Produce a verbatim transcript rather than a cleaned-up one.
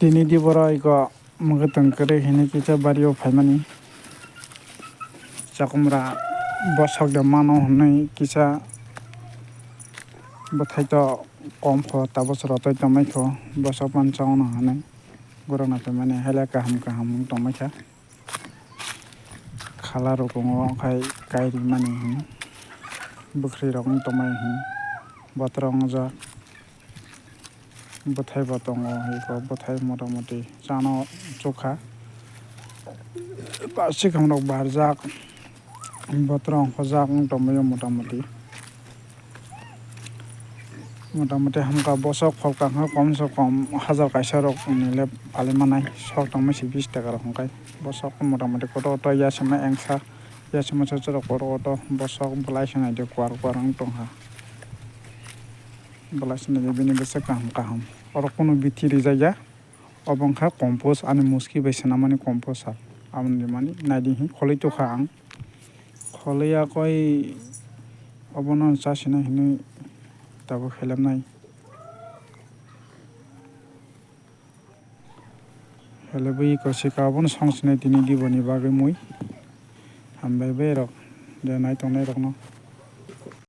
Tini di borok iko mwkhwtwng kwrwi hinwi kisa bario phaimani. Chakumra bosok de mano hinwi kisa bwthai to kom kho, tabuk rotoi tongmai kho, bosok pansa ono hinwi gorokno phaimani haila kaham kaham wng tongmai kha. Khala rok tongo khai kai rimani hin, bwkhri rok wng tongmani hin, botrok wngjak. Bwthai bo tongo, iko bwthai motamoti chano chukha. Sikhamrok barjak, botrok ongkhorjak wng tongmani motamoti. Motamoti hamkha bosok pholka wngkha komse kom hajar kaisa rok nile phalwi manai, sok tongmani si bish taka rok hwnkhai. Bosok motamoti kotor kotor yasama engsa, yasama chachorok kotor kotor bosok bwlai se naidi kuar kuar wng tongkha. Bwlai se naidi bini bwswk kaham kaham. Oro kunu bithi rijak ya. Obo wngkha compost, ani muski bai swnamani compost ha. Aboni rimani naidi hin kholwi tokha ang. Kholwi ya koi obono cha sina hinwi tabuk helamnai. Helebwi iko sika obono song sinai tini diboni bagwi mui. Hambai bai rok je nai tongnai rokno.